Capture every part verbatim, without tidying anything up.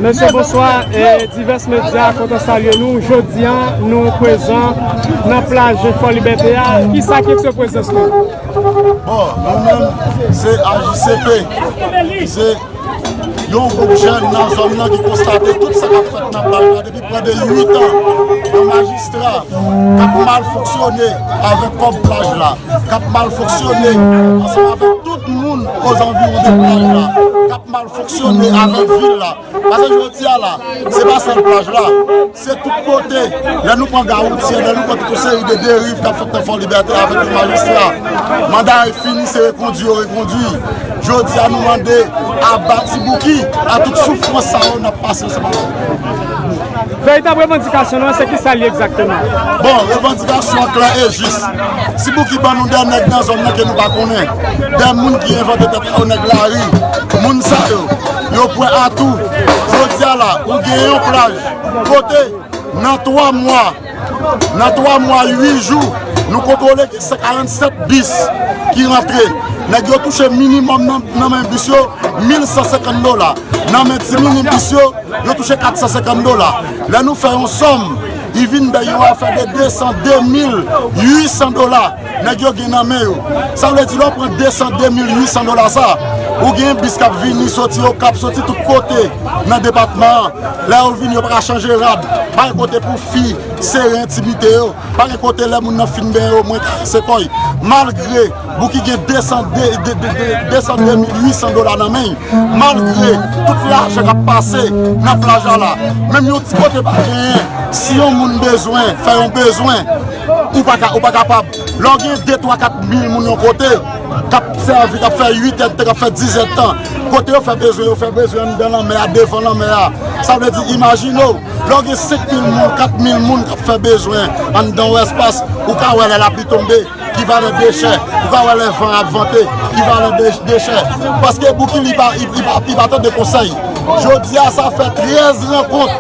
Mesye, bonswa. E, Divès Medya kontan salye nou. Jodi a, nou prezan nan plaj Fò Libète a. Kisa ki eksplike prezans nou? Bon, nou menm, se A J C P. Se yon gwoup jèn nan zòn nan ki konstate tout sa k ap fèt nan plaj la depi prè de uit an. Yon majistra k ap mal fonksyone avèk kòb plaj la, k ap mal fonksyone ansanm avèk tout moun ozanviwon de plaj la, k ap mal fonksyone avèk vil la. Paske jodi a la, se pa sèl plaj la, se tout kote. Lè nou pran Gawoutye, lè nou pran tout yon seri de deriv k ap fèt nan Fò Libète avèk yon majistra. Manda a fini, se rekondui yo rekondui. Jodi a, nou mande aba Ti Bouki, a tout soufrans sa yo n ap pase ansanm avè l. Veritab revandikasyon nou an, se kisa l ye egzakteman? Bon, revandikasyon an klè e jis. Ti Bouki ban nou de nèg nan zòn nan ke nou pa konnen. De moun ki envante tèt yo nèg lari. Moun sa yo, yo pran atou. Jodi a la, ou gen yon plaj kote nan twa mwa, nan twa mwa, uit jou, nou kontwole ki se karannsèt bis ki rantre. Nèg yo touche minimòm nan, nan men bis yo mil san senkant dola. Nan men ti minibis yo, yo touche kat san senkant dola. Lè nou fè yon sòm, li vin bay yon afè de de san de mil uit san dola nèg yo gen nan men yo. Sa vle di, lè w pran de san de mil uit san dola sa, ou gen bis k ap vini, soti Okap, soti tout kote nan depatman an. Lè yo vini, yo pa ka chanje rad, pa gen kote pou fi sere entimite yo. Pa gen kote lè moun nan fin benyen omwen karese kò l. Malgre Bouki gen de san, de, de, de, de, de san de mil uit san dola nan men l, malgre tout lajan k ap pase nan plaj la la, menm yon ti kote pa genyen, si yon moun bezwen fè yon bezwen, ou pa ka, ou pa kapab. Lè w gen de, twa, kat mil moun yon kote, k ap sèvi, k ap fè uit èdtan, k ap fè diz èdtan, kote yo fè bezwen, yo fè bezwen anndan lanmè a, devan lanmè a. Sa vle di, imajine w, lè w gen senk mil moun, kat mil moun k ap fè bezwen anndan yon espas, ou ka wè lè lapli tonbe, ki valè dechè, ou ka wè lè van ap vante, ki valè de-, dechè. Paske Bouki li pa, li, li pa, li pa tande konsèy. Jodi a, sa fè trèz rankont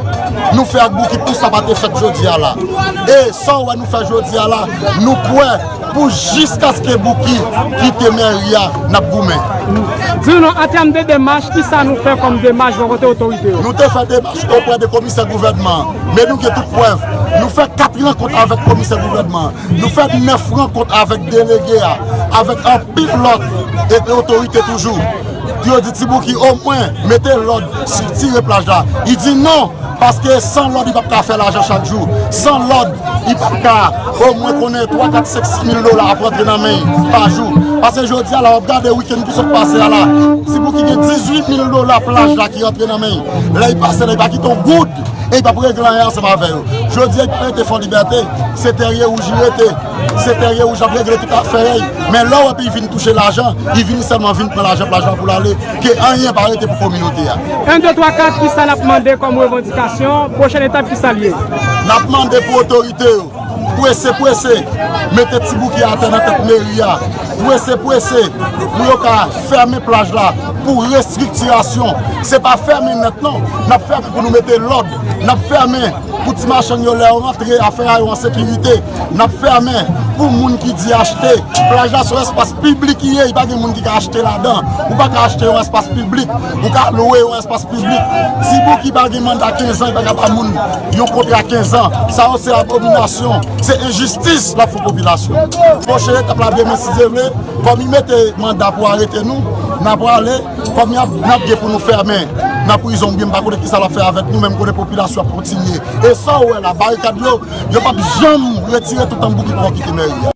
nou fè ak Bouki pou sa pa te fèt jodi a la. E sa w wè nou fè jodi a la, nou prè pou jiskaske Bouki kite mèri a, n ap goumen. Di nou, an tèm de demach, kisa nou fè kòm demach bò kote otorite yo? Nou te fè demach oprè de komisè gouvènman an, men nou gen tout prèv. Nou fè kat rankont avèk komisè gouvènman an. Nou fè nèf rankont avèk delege a, avèk anpil lòt e, e otorite toujou. Pou yo di Ti Bouki omwen mete lòd, sitire plaj la. Li di non, paske san lòd, li p ap ka fè lajan chak jou. San lòd, li p ap ka omwen konnen twa, kat, senk, sis mil dola ap rantre nan men l pa jou. Paske jodi a la, w ap gade wikenn ki sot pase a la, Ti Bouki gen dizuit mil dola plaj la ki rantre nan men l. Lè li pase la, li pa kite yon goud. E li p ap regle anyen ansanm avè yo. Jodi a, li pa rete Fò Libète, se Tèrye Wouj li rete. Se Tèrye Wouj ap regle tout afè yo. Men lè w ap vin touche lajan, li vin sèlman vin pran lajan plaj la pou l ale, ke anyen pa rete pou kominote a. En, de, twa, kat, kisa n ap mande kòm revandikasyon? Pwochèn etap, kisa l ye? N ap mande pou otorite yo prese, prese, mete Ti Bouki atè nan tèt meri a. Prese, prese, pou yo ka fèmen plaj la pou restriktirasyon. Se pa fèmen nèt, non. N ap fèmen pou nou mete lòd. N ap fèmen pou ti machann yo, lè yo rantre, afè a yo an sekirite. N ap fèmen pou moun ki di achte. Plaj la se yon espas piblik li ye, li pa gen moun ki ka achte ladan. Ou pa ka achte yon espas piblik. Ou ka lwe yon espas piblik. Ti Bouki pa gen manda kenz an, li pa ka ba moun yon kontra kenz an. Sa yo se abominasyon, se enjistis l ap fè popilasyon. Pwochen etap la demen, si Dye vle, kòm li mete manda pou arete nou, n a prale, kòm y ap, n ap gen pou nou fèmen nan prizon oubyen m pa konnen kisa l ap fè avèk nou, men m konnen popilasyon ap kontinye. E sa w wè la, barikad yo, yo p ap janm retire toutan Bouki poko kite mèri a.